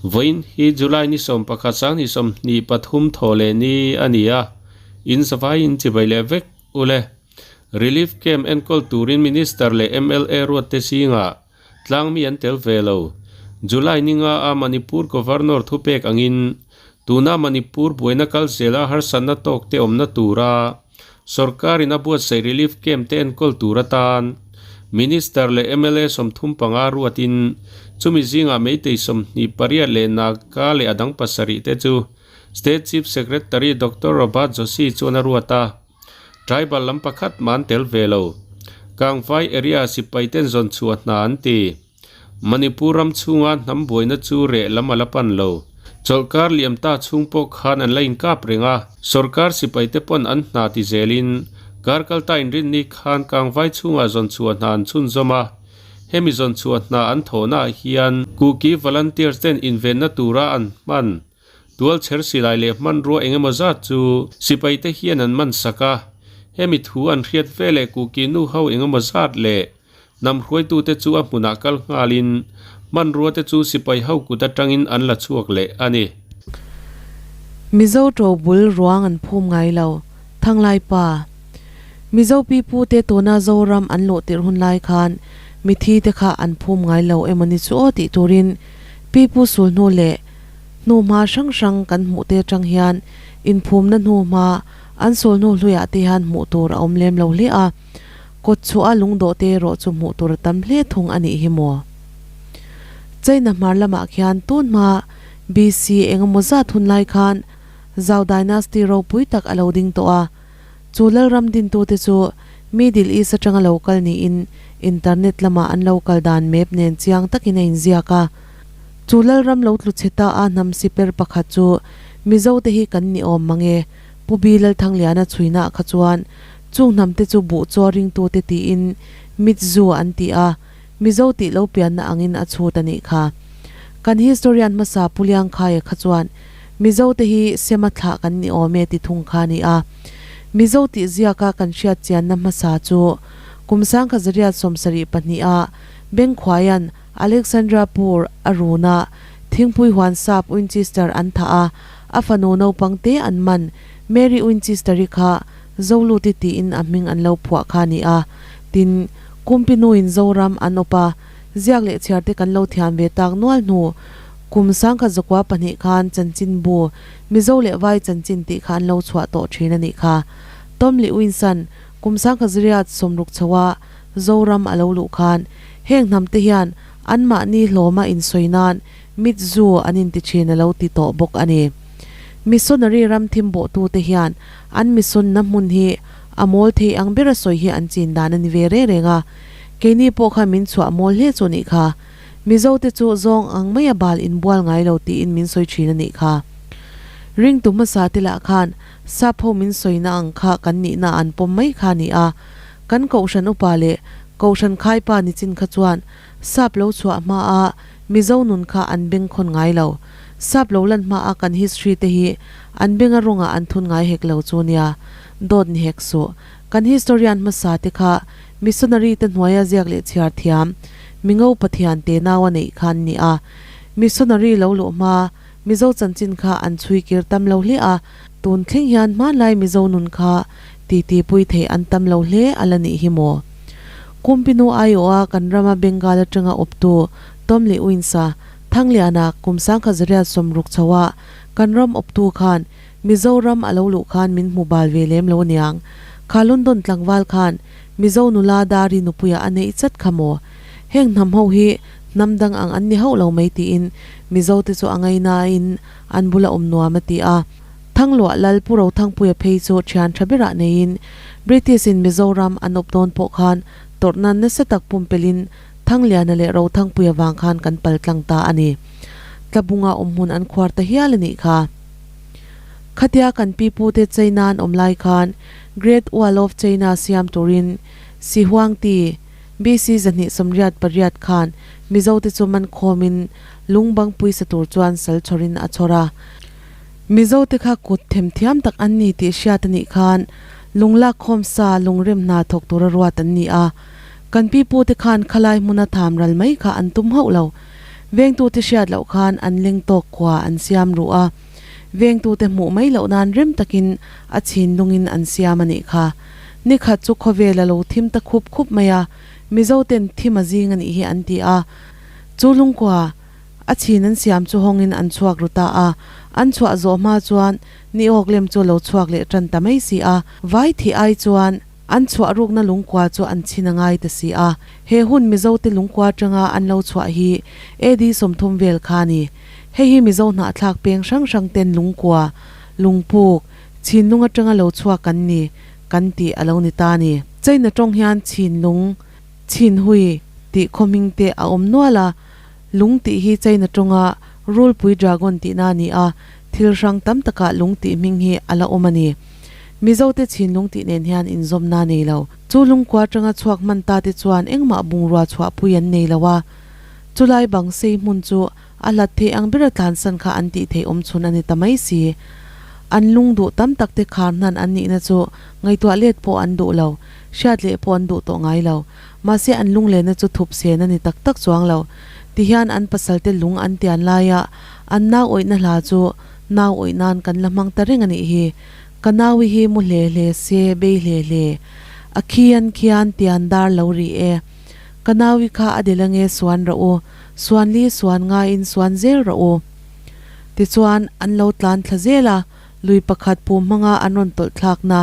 Vawiin hi July ni 11 2023 thaw leh ni a ni a, in zavaiin chibai leh vek ule. Relief camp enkawl turin Minister leh mla ruatte zingah tlangmi an tel ve lo. July ni nga a Manipur Governor thupek angin tuna Manipur buaina kal zela harsatna tawkte awmna tura Sorkarin a buatsaih relief camp te enkawl tur atan Minister leh mla 35 ruatin chumi zingah Meitei 28 leh Naga leh a dang pasarih te chu State Chief Secretary Doctor Robert Joshi chuan a ruat a. Tribal lam pakhat mah an tel ve lo. Kangvai area sipai ten zawn chhuah hna an ti. Manipur ram chhunga hnam buaina chu reh lam a la pan lo. Chawlhkar liam ta chhung pawh khan an la inkap reng a, sorkar sipai te pawn an hna ti zelin kar kalta inrinni khan Kangvai chhungah zawn chhuah hna an chhunzawm a. Hemi zawn chhuah hna an thawhnaah hian Kuki volunteers ten invenna tura an hman Tualchher silai leh hmanrua eng emaw zat chu sipaite hian an man sak a, hemi thu an hriat ve leh Kuki nu ho eng emaw zat leh hnam hruaitute chu a hmunah kal nghalin hmanrua te chu sipai ho kut atangin an la chhuak leh a ni. Mizo to bul ruang an phum ngai lo, Thanglai pa. Mizo pipute tuna Zoram an luh tirh hun lai khan mithi te kha an phum ngai lo emaw ni chu aw tih turin pipu sulhnu leh Hnuhma hrang hrang kan hmuh te atang hian inphumna hnuhma an sul hnu hluiah te hian hmuh tur a awm lem lo hle a, kawt chhuah a lungdawh te erawh chu hmuh tur a tam hle thung a nih hi maw? China hmar lamah khian tun hma BC engemaw zat hun lai khan Zhou Dynasty ropui tak a lo ding tawh a, chu lalram dintute chu Middle East atanga lo kal niin internet lamah an lo kal dan map nen chiang takin a inziak a. Chu Lalram lo tlu chhe ta a hnam siper pakhat chu Mizo te hi kan ni awm mang e, Pu Bi Lalthangliana chhuina kha chuan chung hnam te chu buh chaw ringtu te tiin Mitzu an ti a, Mizo tih lo pianna angin a chhut a nih kha. Kan historian hmasa Pu Liangkhaia kha chuan Mizo te hi Sema thlah kan ni awm e ti thung kha a ni a. Mizo tih ziaka kan hriat chianna hmasa chu kum 1972 a Bengkhuaia'n Alexandra Pur a run a, thingpui huan sap Winchester an thah a, a fanu naupang te an man, Mary Winchester-i kha Zoluti tiin a hming an lo phuah kha a ni a. Tin, Kumpinuin Zoram an awp a, ziak leh chhiar te kan lo thiam ve tak nual hnu, kum 1902 khan chanchinbu Mizo leh Vai chanchin tih kha an lo chhuah tawh thin a nih kha. Tom leh Winson kum 1960 chho a, Zoram a lo luh khan heng hnam te hian anmahni hlawma insawi nan mit zu an inti thin a lo ti tawh bawk a ni. Missionary ram thim bawhtute hian an mission na hmun hi a mawl thei ang bera sawi hi an chin dan a ni ve reng reng a, keini pawh khan min chhuah mawl hle chu nih kha. Mizo te chu zawng ang maia bal inbual ngai lo tiin min sawi thin a nih kha. Ringtu hmasa te lah khan sap ho min sawina ang kha kan nihna an pawm mai kha a ni a, Kan Kohhran upa leh Kohhran khaipa ni chin kha chuan sap lo chhuah hma a Mizo nun kha an beng khawn ngai lo. Sap lo lan hma a kan history te hi an benga rawngah an thun ngai hek lo chu nia. Dawt ni hek suh. Kan historian hmasa te kha missionary te hnuaia ziak leh chhiar thiam Mingo Pathian te nau a neih kha an ni a. Missionary lo luh hma Mizo chanchin kha an chhui kir tam lo hle a, tun thleng hian hmanlai Mizo nun kha titi pui thei an tam lo hle a la nih hi maw? Kumpinu aiawha kan rama Bengal atanga awptu Tom leh Uinsa Thangliana kum 1960 chhoa kan ram awptu khan Mizoram a lo luh khan min hmu bal ve lem lo aniang. Kha London tlangval khan Mizo nula Dari nupuia a neih chat kha maw? Heng hnam ho hi hnam dang ang an ni hauh lo mai tiin Mizo te chu a ngainain an bula awm nuam a ti a. Thangluah Lal Pu Rothangpuia phei chu thian tha berah neiin British in Mizoram an awp dawn pawh khan tawrhna nasa tak pumpelhin Thangliana leh Rothangpuia vang khan kan pal tlang ta a ni. Tlabunga awmhmun an khuar ta hial a nih kha. Khatia kan pipute China an awm lai khan Great Wall of China siam turin Sihuangti, BC 288 khan Mizote chu man khawmin lungbang puisa tur chuan sal chhawrin a chhawr a. Mizote kha kut themthiam tak an ni tih hriat a nih khan lunglak khawm sa lungrem hna thawk tura ruat an ni a. Kan pipute khan khalai hmuna tham ral mai kha an tum hauh lo. Vengtute hriat loh khan an leng tawk kua an siam ruh a, vengtute hmuh mai loh nan rem takin a chhin lungin an siam a nih kha. Ni khat chu khawvel a lo thim ta khup khup mai a, Mizoten thim a zing a nih hi an ti a. Chu lungkua a chhin an siam chu hawngin an chhuak ru ta a, an chhuah zawh hma chuan ni awk lem chu a lo chhuak leh tan ta mai si a, vai thih ai chuan An chhuah rukna lungkua chu an chhin a ngai ta si a, he hun Mizote lungkua atanga an lo chhuah hi AD 30 vel kha a ni. Hei hi Mizo hnahthlak peng hrang hrang ten lungkua, lungpuk, chhinlung atanga lo chhuak kan ni, kan tih a lo ni ta a ni. China tawng hian chhinlung, chhinhui tih khaw hming te a awm nual a, lung tih hi China tawnga rulpui dragon tihna a ni a, thil hrang tam takah lung tih hming hi a la awm a ni. Mizote chhinlung tih nen hian inzawmna a nei lo. Chu lungkua atanga chhuak hman ta te chuan engmah bungrua chhuahpui an nei lo a, chulai bang sei hmun chu a hlat theih ang bera tlansan kha an tih theih awm chhun a ni ta mai si. An lung duh tam tak te khar hnan an nihna chu ngaihtuah let pawh an duh lo, hriat leh pawh an duh tawh ngai lo. Mahse an lunglenna chu thup sen a ni tak tak chuang lo. Tihian an pasalte lung an tian laia an nau awihna hla chu nau awih nan kan la hmang ta reng a nih hi. Ka naui hi mu hle hle se bei hle hle. A khian khian tian dar lo rih e. Ka naui kha a del ange suan rawh u, suan li suan ngaiin suan zel rawh u. Tichuan an lo tlan thla zel a, lui pakhat pum hmanga an rawn tawlh thlakna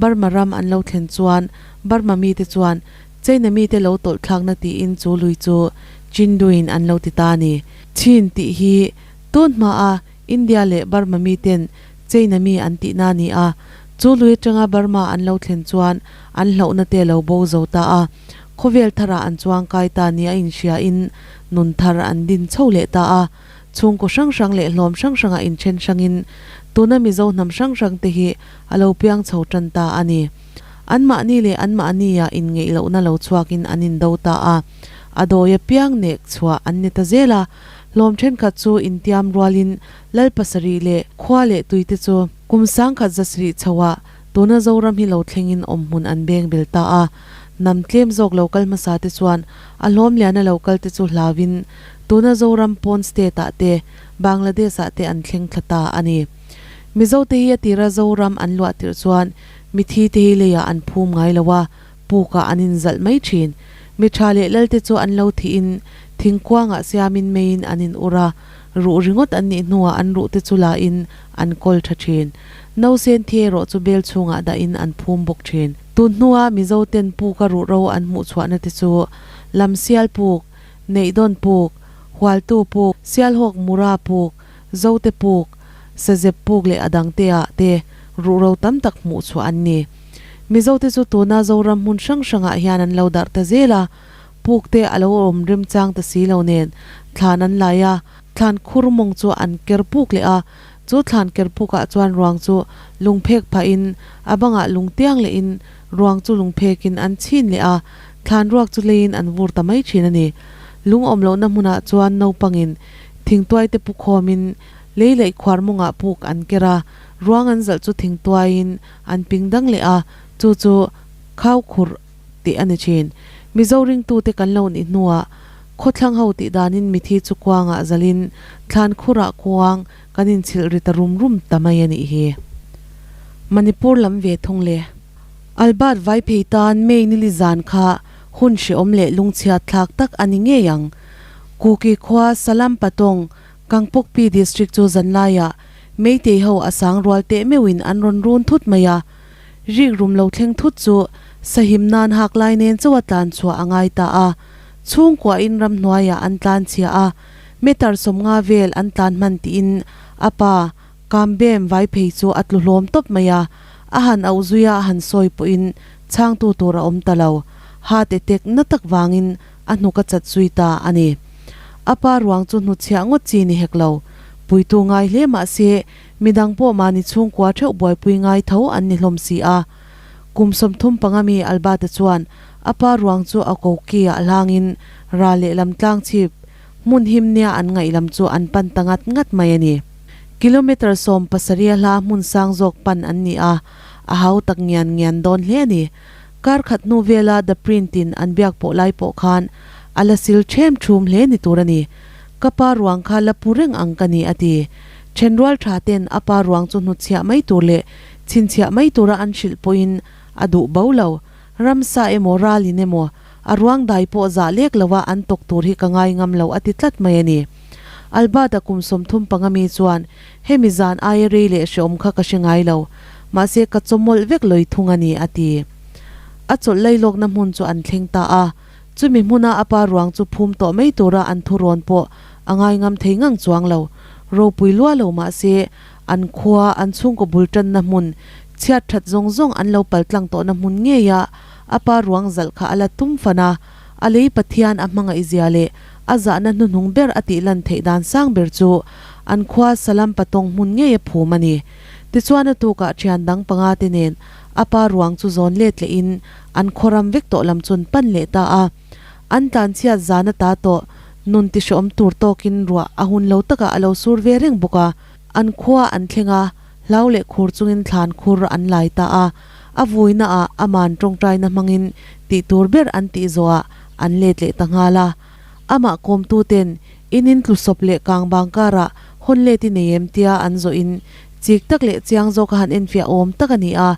Burma ram an lo thlen chuan Burma mite chuan China mite lo tawlh thlakna tiin chu lui chu Chinduin an lo ti ta a ni. Chin tih hi tun hmaa India leh Burma miten China mi an tihna a ni a, chu lui atanga Burma an lo thlen chuan an hlauhna te lo bo zo ta a, khawvel tharah an chuang kai ta nia inhriain nun thar an din chho leh ta a, chhungkaw hrang hrang leh hlawm hrang hrangah inthen hrangin tuna Mizo hnam hrang hrang te hi a lo piang chho tan ta a ni. Anmahni leh anmahnia inngeih lohna lo chhuakin an indo ta a, a dawi apiang nek chhuah an ni ta zel a, Hlawm thenkhat chu intiam rualin lal pasarih leh khua leh tuite chu kum sangkhat zasarih chhoah tuna Zoram hi lo thlengin awmhmun an beng bel ta a. Hnam tlem zawk lo kal hmasa te chuan a hlawm liana lo kal te chu hlauin tuna Zoram pawn state ah te Bangladesh ah te an thleng thla ta a ni. Mizo te hi a tira Zoram an luah tirh chuan mithi te hi leiah an phum ngai lo a, pukah an inzalh mai thin. Mi tha leh lalte chu an lo thihin thingkuangah siamin meiin an in ur a, ruh ringawt an nih hnuah an ruhte chu lain an kawl tha thin. Nausen thi erawh chu bel chhungah dahin an phum bawk thin. Tun hnua Mizoten puka ruh ro an hmuh chhuahna te chu Lamsial puk, Neihdawn puk, Hualtu puk, Sialhawk Mura puk, Zote puk, Sazep puk leh a dangte-ah te ruh ro tam tak hmuh chhuah an ni. Mizote chu tuna Zoram hmun hrang hrangah hian an lo darh ta zel a, puk te a lo awm remchang ta si lo nen thlan an lai a, thlan khur mawng chu an ker puk leh a, chu thlan ker pukah chuan ruang chu lungphek phahin a bangah lungtiang lehin ruang chu lungphekin an chhin leh a, thlan ruak chu leiin an vur ta mai thin a ni. Lung awm lohna hmunah chuan naupangin thingtuai te pu khawmin lei laih khuar mawngah puk an ker a, ruang an zalh chu thingtuaiin An ping dang leh a, chu chu khau khurh tih a ni thin. Mizo ringtute kan lo nih hnuah khawthlang ho tih danin mithi chu kuangah zalin thlan khurah kuang kan inchhilh ri ta rum rum ta mai a nih hi. Manipur lam ve thung le. Albert Vaiphei tan May nili zan kha hun hrehawm leh lungchhiat thlak tak a ni ngei ang. Kuki khua Salam Patong Kangpokpi District chu zanlaiah Meitei ho a sang rual teh meuhin an rawn run thut mai a, rik rum lo thleng thut chu sahim nan hak lai nen chauha tlan chhuah a ngai ta a. Chhungkuahin ramhnuaiah an tlan chhia a, meter 50 vel an tlan hman tiin a pa Kambem vai phei chu a tlu hlawm tawp mai a, a han auh zuia a han sawi pawhin chhangtu tur a awm ta lo, heart attack na tak vangin a hnuk a chat zui ta a ni. A pa ruang chu hnutchhiah ngawt chi ni hek lo. Puitu ngai hle mah se, midang pawh mahni chhungkua theuh buaipui ngai tho an ni hlawm si a. Kum 35 mi Albert-a chuan a pa ruang chu a koki ah hlangin ral lehlam tlang chhip hmun him nia an ngaih lam chu an pan ta ngat ngat mai a ni. Kilometre 17 a hla hmun sang zawk pan an ni a, a hau tak ngian ngian dawn hle a ni. Kar khat hnu vela The Print in an biak pawh lai pawh khan a la sil ṭhem ṭhum hle ni tur a ni. Ka pa ruang kha la pu reng ang ka ni a ti. Thenrual tha ten a pa ruang chu hnutchhiah mai tur leh chhinchhiah mai tura an hrilh pawhin a duh bo lo. Ramsa emaw ralin emaw a ruang dai pawh zah lek lova an tawk tur hi ka ngai ngam lo a ti tlat mai a ni. Albert-a kum 35 mi chuan hemi zan aia rei leh hreawm kha ka hre ngai lo, mahse ka chawmawlh vek lawih thung a ni a ti. A chawlh lailawkna hmun chu an thleng ta a. Chumi hmuna a pa ruang chu phum tawh mai tura an thurawn pawh a ngai ngam thei ngang chuang lo. Ropui lua lo mah se, an khua, an chhungkaw bul tanna hmun, chhiat that zawng zawng an lo pal tlang tawhna hmun ngeia a pa ruang zalh kha a la tum fan a. A lei Pathian a hmangaihzia leh a zahna hnuhnung ber a tih lan theih dan sang ber chu an khua Salam Patong hmun ngeia phum a ni. Tichuan a tukah thian dang panga te nen a pa ruang chu zawn let lehin An khawram vek tawh lam chuan pan leh ta a. An tlanchhiat zan ata tawh nun tihrawm tur tawkin ruah a hun lo takah a lo sur ve reng bawk a. An khua an thleng a, hlau leh khur chungin thlan khur an lai ta a. A vuina ah aman tawngtaina hmangin tih tur ber an tih zawhah an let leh ta nghal a. Amah kawmtu ten in in tlusawp leh kang bang karah hawn let i nei em tia an zawhin chik tak leh chiang zawk a han enfiah awm tak a ni a.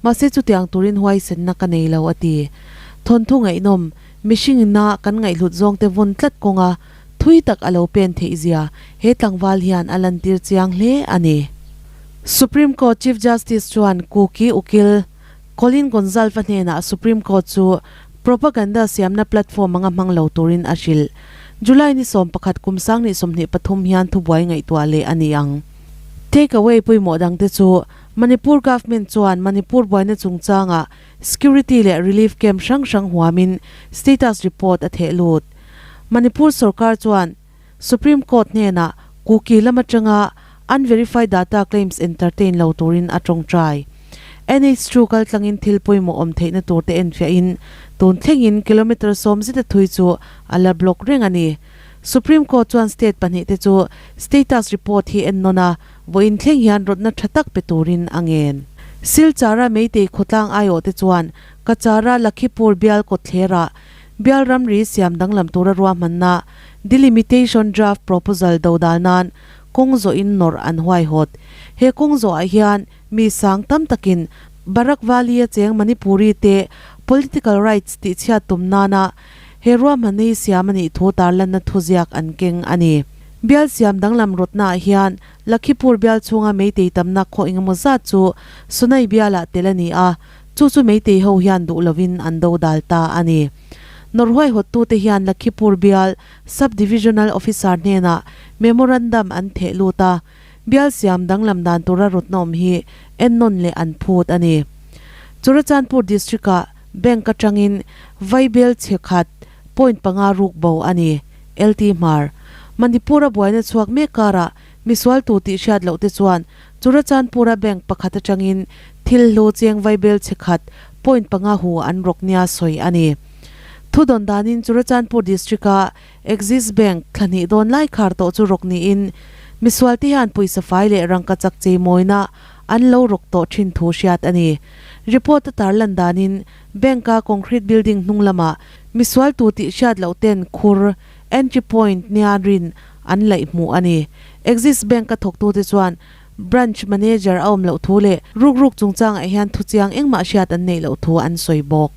Mahse chutiang turin huaisenna ka nei lo a ti. Thawnthu ngaihnawm, mihringina kan ngaihhlut zawngte vawn tlat kawnga thui tak a lo pen theih zia he tlangval hian a lantir chiang hle a ni. Supreme Court Chief Justice chuan Kuki Ukil Colin Gonzalve hnenah Supreme Court chu propaganda siamna platform anga hmang lo turin a hrilh. July ni 11 kum 2023 hian thubuai ngaihtuah leh a ni ang. Takeaway pawimawh dangte chu Manipur Government chuan Manipur buaina chungchangah security leh relief camp hrang hrang huamin status report a theh lut. Manipur sorkar chuan Supreme Court hnenah Kuki lam atanga unverified data claims entertain lo turin a tawngtai. NH2 kaltlangin thil pawimawh awm theihna turte enfiahin tun thlengin kilometre 10 zeta thui chu a la block reng a ni. Supreme Court chuan state pahnihte chu status report hi en nawn a, Vawiin thleng hian rawtna tha tak pe turin a ngen. Silchara Meitei khawtlang aiawhte chuan Kachara Lakhipur bial kawtthlerah bial ramri siam danglam tura ruahmanna Delimitation Draft Proposal dodal nan kawng zawhin nawrh an huaihawt. He kawng zawhah hian mi sang tam takin Barak Valley-a cheng Manipuri te political rights tihchhiat tum nana he ruahmanna hi siam a nih thu tarlanna thuziak an keng a ni. Bial siam danglam rawtnaah hian Lakhipur bial chhunga Meitei tamna khaw engemaw zat chu Sunai bialah tel a ni a, chu chu Meitei ho hian duh lovin an do dal ta a ni. Nawrhuai hawttute hian Lakhipur bial Sub-Divisional Officer hnenah Memorandum an theh lut a, bial siam danglam dan tura rawtna awm hi ennawn leh an phut a ni. Churachandpur District-ah Bank atangin Vaibel chhe khat point panga ruk bo a ni. LT Hmar. Manipur-a buaina chhuak mek karah misual tu tih hriat loh te chuan Churachandpur-a bank pakhat atangin thil hlu cheng vaibel chhe khat point panga hu an rawk nia sawi a ni. Thudawn danin Churachandpur District-a Axis Bank thla hnih dawn lai khar tawh chu rawk niin misual te hian pawisa fai leh rangkachak cheimawina an lo rawk tawh thin thu hriat a ni. Report a tarlan danin Bank-a concrete building hnung lamah Misual tu tih hriat loh ten khur, entry point, nia rin an laih hmuh a ni. Axis Bank a thawktute chuan Branch Manager a awm loh thu leh rukruk chungchangah hian thuchiang engmah hriat an neih loh thu an sawi bawk.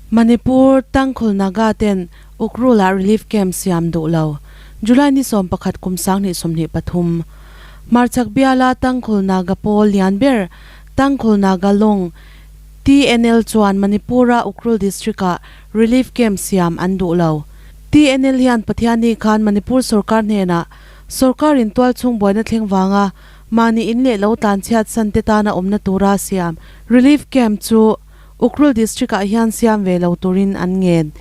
Manipur, Tangkhul Naga ten Ukhrul-ah relief camp siam duh lo. July ni 11 kum 2023. Hmarchhak biala Tangkhul Naga pawl lian ber Tangkhul Naga Long, TNL chuan Manipur-a Ukhrul District-ah relief camp siam an duh lo. TNL hian Pathianni khan Manipur sorkar hnenah sorkarin tualchhung buaina thleng vanga mahni in leh lo tlanchhiat san te tana awmna tura siam relief camp chu Ukhrul District-ah hian siam ve lo turin an ngen.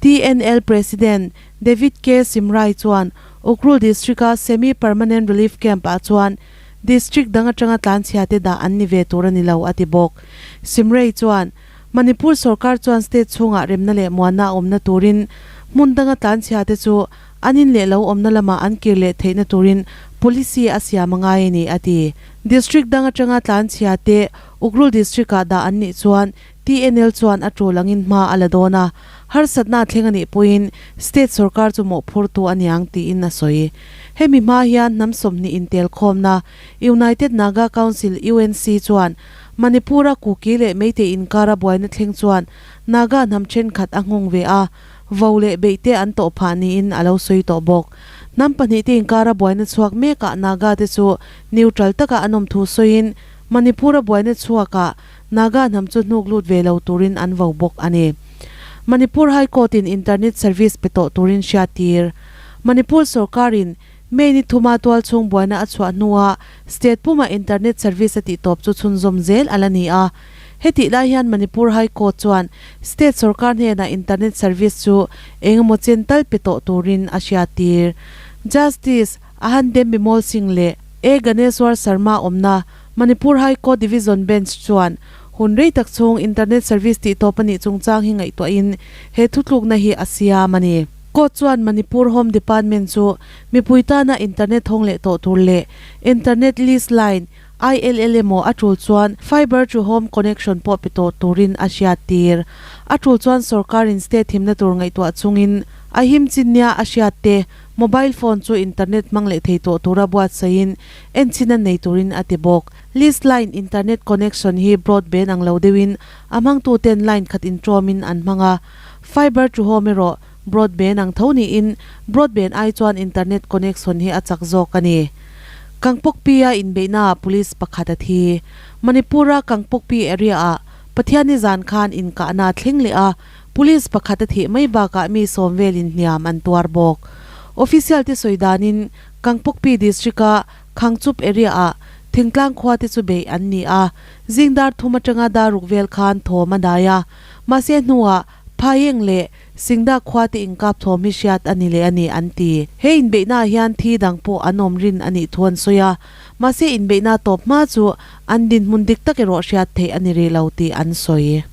TNL President David K. Simrai chuan Ukhrul District-a semi-permanent relief camp-ah chuan District dang atanga tlanchhia te dah an ni ve tur a ni lo, a ti bawk. Simrei chuan, Manipur sorkar chuan state chhungah remna leh muanna a awmna turin hmun danga tlanchhia te chu an in leh lo awmna lamah an kir leh theihna turin policy a siam a ngai a ni, a ti. District dang atanga tlanchhia te Ukhrul District-ah dah an nih chuan TNL chuan a tul angin hma a la dawn a, harsatna a thleng a nih pawhin state sorkar chu mawhphurtu a niang tiin a sawi. Hemi hma hian hnam 20 intelkhawmna United Naga Council, UNC, chuan Manipur-a Kuki leh Meitei inkara buaina thleng chuan Naga hnam thenkhat a nghawng ve a, vo leh beihte an tawh phah niin a lo sawi tawh bawk. Hnam pahnihte inkara buaina chhuak mekah Naga te chu neutral taka an awm thu sawiin Manipur-a buaina chhuakah Naga hnam chu hnuk lut ve lo turin an vo bawk a ni. Manipur High Court-in internet service pe tawh turin hriattir. Manipur sorkarin May ni thuma tualchhung buaina a chhuah hnua state puma internet service a tihtawp chu chhunzawm zel a la ni a. Hetih lai hian Manipur High Court chuan state sorkar hnenah internet service chu engemaw chen tal pe tawh turin a hriattir. Justice Ahandem Bimol Singh leh A Ganeswar Sharma awmna Manipur High Court Division Bench chuan hun rei tak chhung internet service tihtawp a nih chungchang hi ngaihtuahin he thutlukna hi a siam a ni. Court chuan Manipur Home Department chu mipui tana internet hawng leh tawh tur leh internet lease line, ILL, emaw a tul chuan fiber to home connection pawh pe tawh turin a hriattir. A tul chuan sorkarin state himna tur ngaihtuah chungin a him chin nia a hriat te mobile phone chu internet hmang leh thei tawh tura buatsaihin enchhin a nei turin a ti bawk. Lease line internet connection hi broadband ang lo deuhin a hmangtuten line khat intawmin an hmang a, Fiber to home erawh broadband ang tho niin broadband ai chuan internet connection hi a chak zawk a ni. Kangpokpi-a inbeihnaah police pakhat a thi. Manipur-a Kangpokpi area-ah Pathianni zan khan inkahna a thleng leh a, police pakhat a thih mai bakah mi sawm velin hniam an tuar bawk. Official te sawi danin Kangpokpi district-a Khangchup area-ah thingtlang khua te chu beih an ni a, zing dar thum atanga dar ruk vel khan thawm a dai a. Mahse hnuah Phaieng leh Singda khua te inkap thawm hi hriat a ni leh a ni an ti. He inbeihnaah hian thi dang pawh an awm rin a nih thu an sawi a, mahse inbeihna tawp hma chu an dinhmun dik tak erawh hriat theih a ni rih lo tih an sawi.